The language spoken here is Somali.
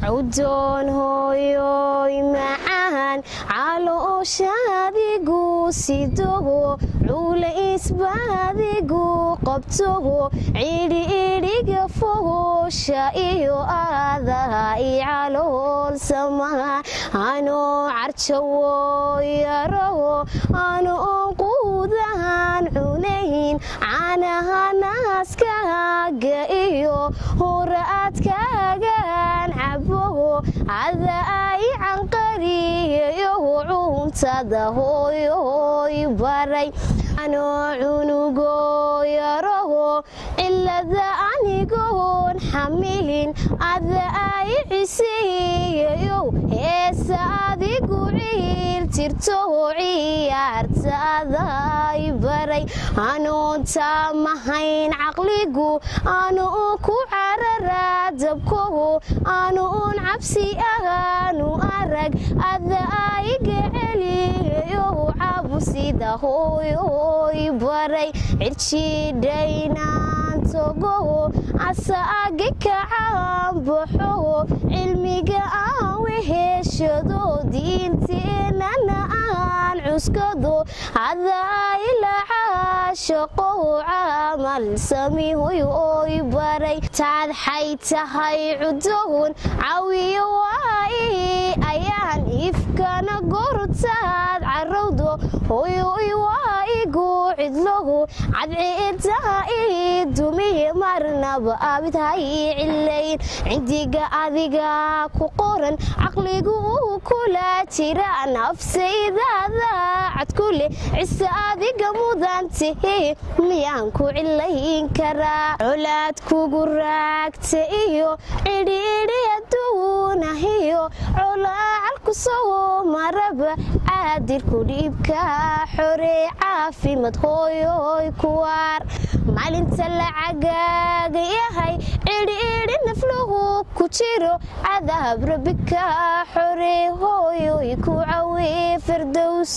Cudoon hooyoy macaan, calooshaadigu sidogo, culaysbaadigu qabtogo, cidhi idhiga fogoosha iyo aadaha i calool samaha. Anoo carjawo yarogo, anoo quudahan cunayn, caanaha naaskaaga iyo horaadkaagan cabogo, ada ay canqariyayo cuntada hooyoy baray. Anoo cunugo yarogo, cilada anigoon xamilin, ada ay cisiiyayo heesa adigu ciil tirto ciyaartaaday baray. Anoon taamahayn caqligu, anuu ku carara dabkogo, anuun cabsi ahaanu arag, ada ayga celiyayo cabsida hooyoy baray. Cirjiidhaynaan togogo, asaagi kacaan baxogo, cilmiga aan weheshado, diinteenana aan cuskado, ada ilacaashaqo camal samihoy oy baray. Taad xay tahay cudoon cawiyo waai ayaan ifkana gortaad carowdo, hooyoy waa igu cidlogo, cadciidaha ii dumiye marnaba abidhay cilayn. Cindiga adiga ku qoran, caqligu uu kula jira, nafsaydaada cad ku leh, cise adiga mudan tihi, miyaan ku cilayn karaa? Colaad kugu raagta iyo cidhiidhi adduunahiyo colaacalku soo maraba, caadirku dhiibka xore, caafimad hooyoy kuwaar. Maalinta lacagaaga yahay, cidhiidhi nafluhu ku jiro, cadaab rabbi ka xore, hooyoy ku cawi firdows.